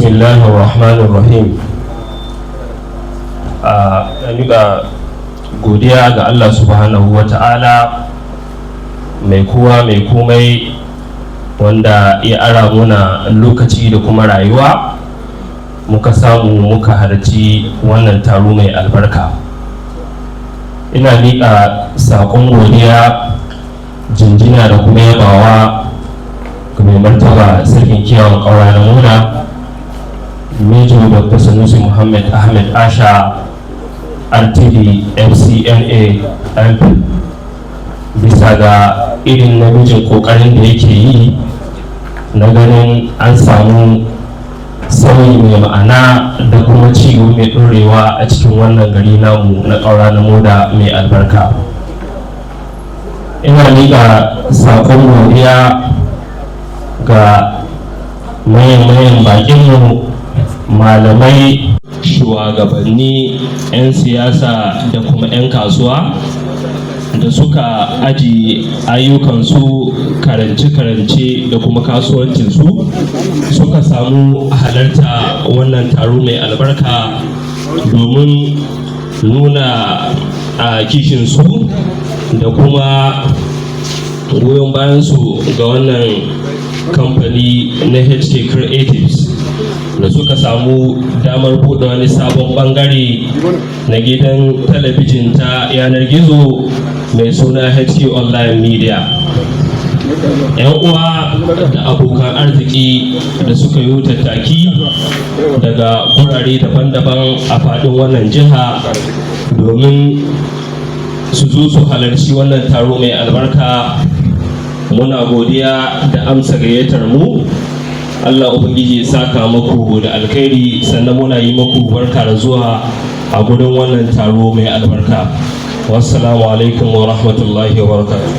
Bismillahir Rahmanir Rahim. A miƙa godiya ga Allah Subhanahu wa Ta'ala, mai kowa mai komai, wanda ya ara muna lokaci da kuma rayuwa muka samu muka halarci wannan taro mai albarka. Ina miƙa saƙon godiya, jinjina da kuma yabawa ga mai martaba Sarkin Kiyawan Ƙaura na Moda, Major Dr. Sanusi Muhammad Ahmed Asha, RTD, FCNA, MP, bisa ga irin namijin kokarin da yake yi na ganin an samu sauyi mai ma'ana da kuma ci gaba mai ɗorewa a cikin wannan gari namu na Ƙaura na Moda mai albarka. Ina miƙa saƙon godiya ga manyan baƙinmu, malamai, shugabanni, 'yan siyasa da kuma 'yan kasuwa da suka aji ayyukansu, karance-karance da kuma kasuwancinsu, suka samu halarta wannan taro mai albarka domin nuna a kishinsu da kuma goyon bayansu ga wannan kamfani na HK Creatives da suka samu damar buɗe wani sabon bangare na gidan talabijin ta yanar gizo mai suna HK Online Media. 'Yan uwa da abokan arziki da suka yi tattaki daga gurare daban-daban a faɗin wannan jiha domin su zo su halarci wannan taro mai albarka, muna godiya da amsa gayyatar mu. Allah Ubangiji ya saka muku da alkhairi. Sannan muna yi muku barka da zuwa a gurin wannan taro mai albarka. Wassalamu alaikum wa rahmatullahi wa barakatuh.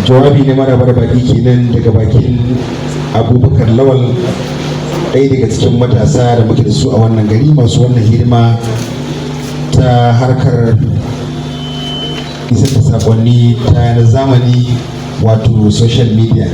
Jawabi na maraba da baki kenan daga bakin Abubakar Lawal, ɗaya daga cikin matasa da muke da su a wannan gari masu wannan hidima ta harkar isar da sakonni ta yanar zamani, wato social media.